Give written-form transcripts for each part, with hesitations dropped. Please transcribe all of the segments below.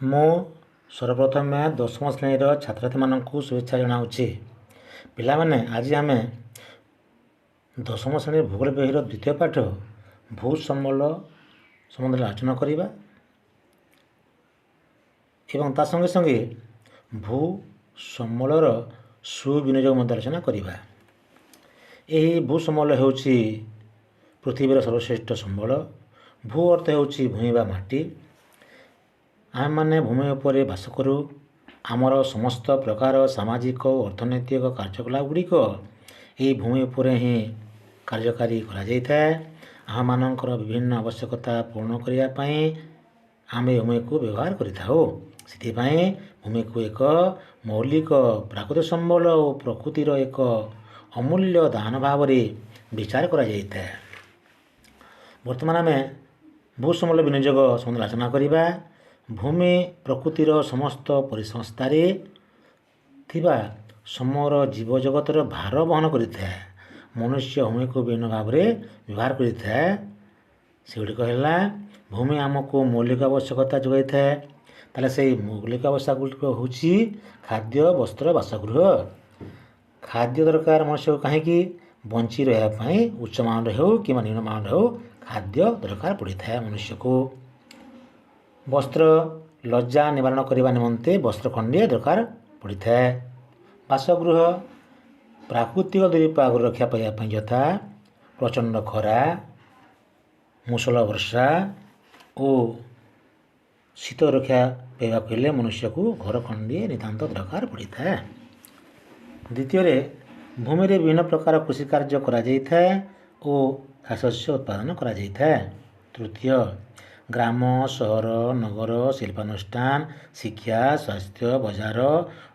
ମୁଁ ସର୍ବପ୍ରଥମେ ଦଶମ ଶ୍ରେଣୀର ଛାତ୍ରଛାତ୍ରୀମାନଙ୍କୁ ଶୁଭେଚ୍ଛା ଜଣାଉଛି। ପିଲାମାନେ, ଆଜି ଆମେ ଦଶମ ଶ୍ରେଣୀ ଭୂଗୋଳ ବହିର ଦ୍ୱିତୀୟ ପାଠ ଭୂ ସମ୍ବଳ ସମ୍ବନ୍ଧରେ ଆଲୋଚନା କରିବା ଏବଂ ତା ସଙ୍ଗେ ସଙ୍ଗେ ଭୂ ସମ୍ବଳର ସୁବିନିଯୋଗ ମଧ୍ୟ ଆଲୋଚନା କରିବା। ଏହି ଭୂ ସମ୍ବଳ ହେଉଛି ପୃଥିବୀର ସର୍ବଶ୍ରେଷ୍ଠ ସମ୍ବଳ। ଭୂ ଅର୍ଥ ହେଉଛି ଭୂମି ବା ମାଟି। ଆମେମାନେ ଭୂମି ଉପରେ ବାସ କରୁ। ଆମର ସମସ୍ତ ପ୍ରକାର ସାମାଜିକ ଓ ଅର୍ଥନୈତିକ କାର୍ଯ୍ୟକଳାପ ଗୁଡ଼ିକ ଏହି ଭୂମି ଉପରେ ହିଁ କାର୍ଯ୍ୟକାରୀ କରାଯାଇଥାଏ। ଆମମାନଙ୍କର ବିଭିନ୍ନ ଆବଶ୍ୟକତା ପୂରଣ କରିବା ପାଇଁ ଆମେ ଭୂମିକୁ ବ୍ୟବହାର କରିଥାଉ। ସେଥିପାଇଁ ଭୂମିକୁ ଏକ ମୌଳିକ ପ୍ରାକୃତିକ ସମ୍ବଳ ଓ ପ୍ରକୃତିର ଏକ ଅମୂଲ୍ୟ ଦାନ ଭାବରେ ବିଚାର କରାଯାଇଥାଏ। ବର୍ତ୍ତମାନ ଆମେ ଭୂ ସମ୍ବଳ ବିନିଯୋଗ ସମ୍ବନ୍ଧରେ ଆଲୋଚନା କରିବା। ଭୂମି ପ୍ରକୃତିର ସମସ୍ତ ପରିସଂସ୍ଥାରେ ଥିବା ସମଗ୍ର ଜୀବଜଗତର ଭାର ବହନ କରିଥାଏ। ମନୁଷ୍ୟ ଭୂମିକୁ ବିଭିନ୍ନ ଭାବରେ ବ୍ୟବହାର କରିଥାଏ। ସେଗୁଡ଼ିକ ହେଲା, ଭୂମି ଆମକୁ ମୌଳିକ ଆବଶ୍ୟକତା ଯୋଗାଇଥାଏ। ତାହେଲେ ସେଇ ମୌଳିକ ଆବଶ୍ୟକ ଗୁଡ଼ିକ ହେଉଛି ଖାଦ୍ୟ, ବସ୍ତ୍ର, ବାସଗୃହ। ଖାଦ୍ୟ ଦରକାର ମନୁଷ୍ୟକୁ କାହିଁକି? ବଞ୍ଚି ରହିବା ପାଇଁ ଉଚ୍ଚମାନର ହେଉ କିମ୍ବା ନିମ୍ନମାନର ହେଉ, ଖାଦ୍ୟ ଦରକାର ପଡ଼ିଥାଏ ମନୁଷ୍ୟକୁ। ବସ୍ତ୍ର, ଲଜ୍ଜା ନିବାରଣ କରିବା ନିମନ୍ତେ ବସ୍ତ୍ର ଖଣ୍ଡିଏ ଦରକାର ପଡ଼ିଥାଏ। ବାସଗୃହ, ପ୍ରାକୃତିକ ଦୁର୍ବିପାକରୁ ରକ୍ଷା ପାଇବା ପାଇଁ, ଯଥା ପ୍ରଚଣ୍ଡ ଖରା, ମୂଷଳ ବର୍ଷା ଓ ଶୀତ ରକ୍ଷା ପାଇବାକୁ ହେଲେ ମନୁଷ୍ୟକୁ ଘର ଖଣ୍ଡିଏ ନିତାନ୍ତ ଦରକାର ପଡ଼ିଥାଏ। ଦ୍ୱିତୀୟରେ, ଭୂମିରେ ବିଭିନ୍ନ ପ୍ରକାର କୃଷି କାର୍ଯ୍ୟ କରାଯାଇଥାଏ ଓ ଶସ୍ୟ ଉତ୍ପାଦନ କରାଯାଇଥାଏ। ତୃତୀୟ, ଗ୍ରାମ, ସହର, ନଗର, ଶିଳ୍ପାନୁଷ୍ଠାନ, ଶିକ୍ଷା, ସ୍ୱାସ୍ଥ୍ୟ, ବଜାର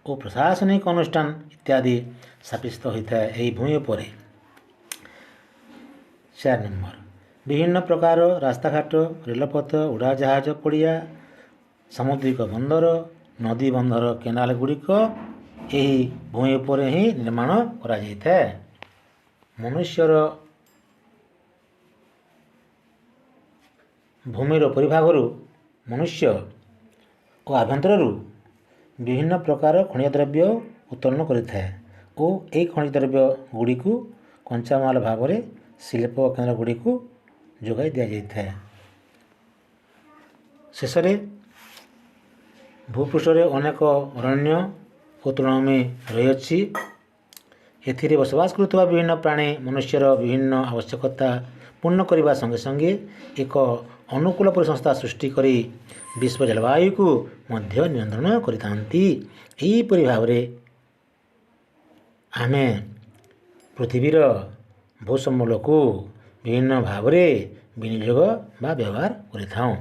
ଓ ପ୍ରଶାସନିକ ଅନୁଷ୍ଠାନ ଇତ୍ୟାଦି ସ୍ଥାପିତ ହୋଇଥାଏ ଏହି ଭୂମି ଉପରେ। 4 ନମ୍ବର, ବିଭିନ୍ନ ପ୍ରକାର ରାସ୍ତାଘାଟ, ରେଳପଥ, ଉଡ଼ାଜାହାଜ ପଡ଼ିଆ, ସାମୁଦ୍ରିକ ବନ୍ଦର, ନଦୀ ବନ୍ଧର କେନାଲ ଗୁଡ଼ିକ ଏହି ଭୂମି ଉପରେ ହିଁ ନିର୍ମାଣ କରାଯାଇଥାଏ। ମନୁଷ୍ୟର ଭୂମିର ଉପରିଭାଗରୁ ମନୁଷ୍ୟ ଓ ଆଭ୍ୟନ୍ତରରୁ ବିଭିନ୍ନ ପ୍ରକାର ଖଣିଜ ଦ୍ରବ୍ୟ ଉତ୍ତୋଳନ କରିଥାଏ ଓ ଏହି ଖଣିଜ ଦ୍ରବ୍ୟ ଗୁଡ଼ିକୁ କଞ୍ଚାମାଲ ଭାବରେ ଶିଳ୍ପ କେନ୍ଦ୍ର ଗୁଡ଼ିକୁ ଯୋଗାଇ ଦିଆଯାଇଥାଏ। ଶେଷରେ, ଭୂପୃଷ୍ଠରେ ଅନେକ ଅରଣ୍ୟ ଓ ତୃଣଭୂମି ରହିଅଛି। ଏଥିରେ ବସବାସ କରୁଥିବା ବିଭିନ୍ନ ପ୍ରାଣୀ ମନୁଷ୍ୟର ବିଭିନ୍ନ ଆବଶ୍ୟକତା ପୂର୍ଣ୍ଣ କରିବା ସଙ୍ଗେ ସଙ୍ଗେ ଏକ ଅନୁକୂଳ ପରିସଂସ୍ଥା ସୃଷ୍ଟି କରି ବିଶ୍ୱ ଜଳବାୟୁକୁ ମଧ୍ୟ ନିୟନ୍ତ୍ରଣ କରିଥାନ୍ତି। ଏହିପରି ଭାବରେ ଆମେ ପୃଥିବୀର ଭୂସମ୍ବଳକୁ ବିଭିନ୍ନ ଭାବରେ ବିନିଯୋଗ ବା ବ୍ୟବହାର କରିଥାଉଁ।